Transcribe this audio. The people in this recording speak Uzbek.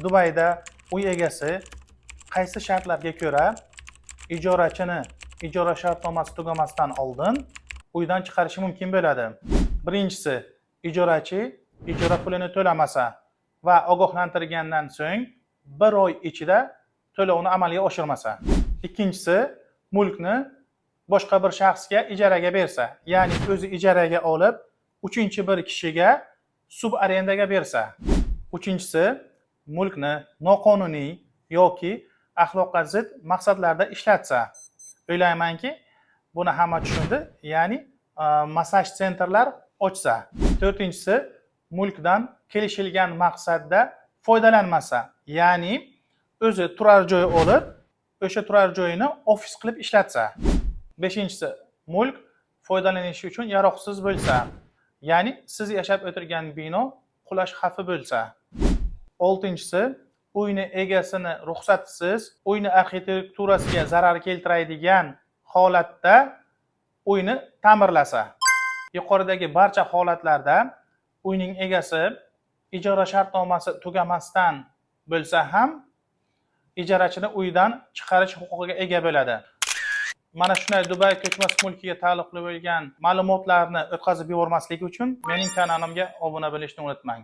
Dubayda uy egasi qaysi shartlarga ko'ra ijorachini ijora shartnomasi tugamasdan oldin uydan chiqarishi mumkin bo'ladi? Birinchisi, ijorachi ijora pulini to'lamasa va ogohlantirgandan so'ng bir oy ichida to'lovni amalga oshirmasa. Ikkinchisi, mulkni boshqa bir shaxsga ijaraga bersa, ya'ni o'zi ijaraga olib, uchinchi bir kishiga subarendaga bersa. Uchinchisi, mulkni noqonuniy yoki axloqqa zid maqsadlarda ishlatsa. O'ylaymanki, buni hamma tushundi, ya'ni massaj sentrlar ochsa. To'rtinchisi, mulkdan kelishilgan maqsadda foydalanmasa, ya'ni o'zi turar joy olib, o'sha turar joyini ofis qilib ishlatsa. Beshinchisi, mulk foydalanish uchun yaroqsiz bo'lsa, ya'ni siz yashab o'tirgan bino qulash xavfi bo'lsa. Oltinchisi, uyni egasini ruxsatisiz uyni arxitekturasiga zarar keltiradigan holatda uyni ta'mirlasa. Yuqoridagi barcha holatlarda uyning egasi ijora shartnomasi tugamasdan bo'lsa ham ijarachini uydan chiqarish huquqiga ega bo'ladi. Mana shunday Dubay ko'chmas mulkiga taalluqli bo'lgan ma'lumotlarni o'tkazib yubormaslik uchun mening kanalimga obuna bo'lishni unutmang.